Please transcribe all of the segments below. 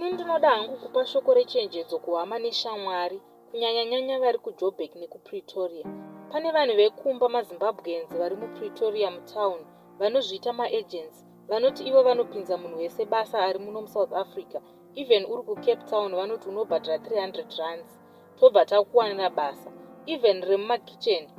Ini ndinoda hangu kupa shoko rechenjedzo kuhama neshamwari, kunyanya-nyanya vari kuJoburg nekuPretoria. Pane vanhu vekumba maZimbabweans vari muPretoria mutown vanozviita maagents vanoti ivo vanopinza munhu wese basa ari muno muSouth Africa even uri kuCape Town vanoti unobhadhara 300 rands tobva takuwanira basa even remumakitchen.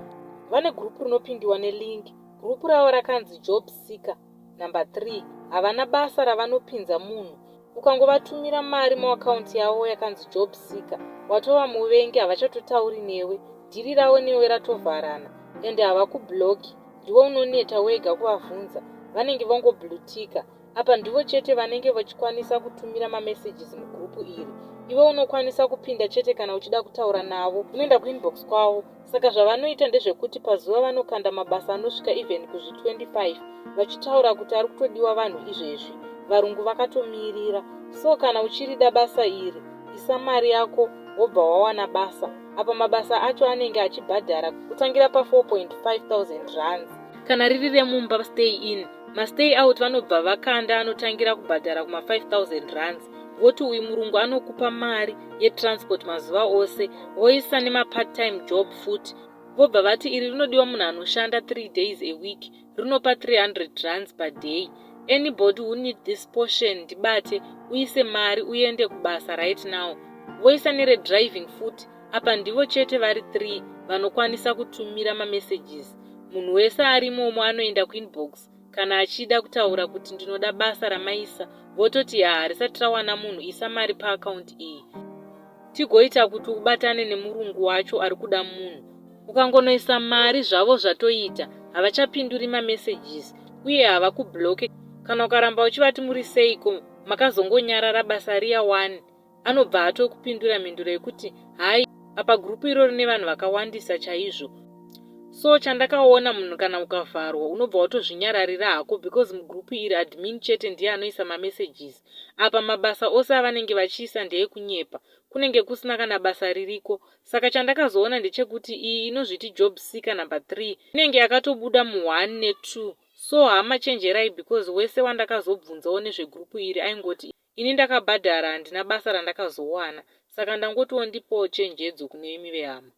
Vane group rinopindiwa nelink. Group ravo rakanzi Job Seeker number 3 havana basa ravanopinza munhu. Ukangovatumira mari muaccount yavo yakanzi Job Seeker watova muvengi havachatotauri newe. Dhiri ravo newe ratovharana ende havakubloki ndiwe unoneta wega kuvavhunza vanenge vongoblutika. Apa ndivo chete vanenge vachikwanisa kutumira mamessages mugroup iri. Iwe unokwanisa kupinda chete kana uchida kutaura navo unoenda kuinbox kwavo. Saka zvavanoita ndezvekuti pazuva vanokanda mabasa anosvika even kuzvi 25 vachitaura kuti ari kutodiwa vanhu izvezvi. Varungu vakatomirira. So kana uchirida basa iri isa mari yako wobva wawana basa. Apa mabasa acho anenge achibhadhara kutangira pa 4.5 thousand rands. Kana riri remumba stay in, mastay out vanobva vakanda anotangira kubhadhara kuma 5000 rands. Voti uyu murungu anokupa mari yetransport mazuva ose voisa nemapart time job futi. Vobva vati iri rinodiwa munhu anoshanda 3 days a week rinopa 300 rands per day. Anybody who need this portion ndibate uise mari uende kubasa right now. Voisa neredriving futi apa ndivo chete vari 3 vanokwanisa kutumira mamessages. Munhu wese arimomo anoenda kuinbox kana achida kutaura kuti ndinoda basa ramaisa vototi ha harisati rawana munhu isa mari paaccount iyi tigoita kuti ubatane nemurungu wacho ari kuda munhu. Ukangonoisa mari zvavo zvatoita havachapinduri mamessages uye havakubloke kana ukaramba uchivati muri seiko makazongonyarara basa riya 1 anobva atokupindura mhinduro yekuti hai apa gurupu iro rine vanhu vakawandisa chaizvo. So chandakaona munhu kana ukavharwa unobva watozvinyararira hako because mugurupu iri admin chete ndiye anoisa mamessages. Apa mabasa ose avanenge vachiisa ndeekunyepa kunenge kusina kana basa ririko. Saka chandakazoona ndechekuti iyi inozviti Job Seeker number 3 inenge yakatobuda mu1 ne2. So hama chenjerai because wese wandakazobvunzawo nezvegurupu iri aingoti ini ndakabhadhara handina basa randakazowana. Saka ndangotiwo ndipowo chenjedzo kune imi vehama.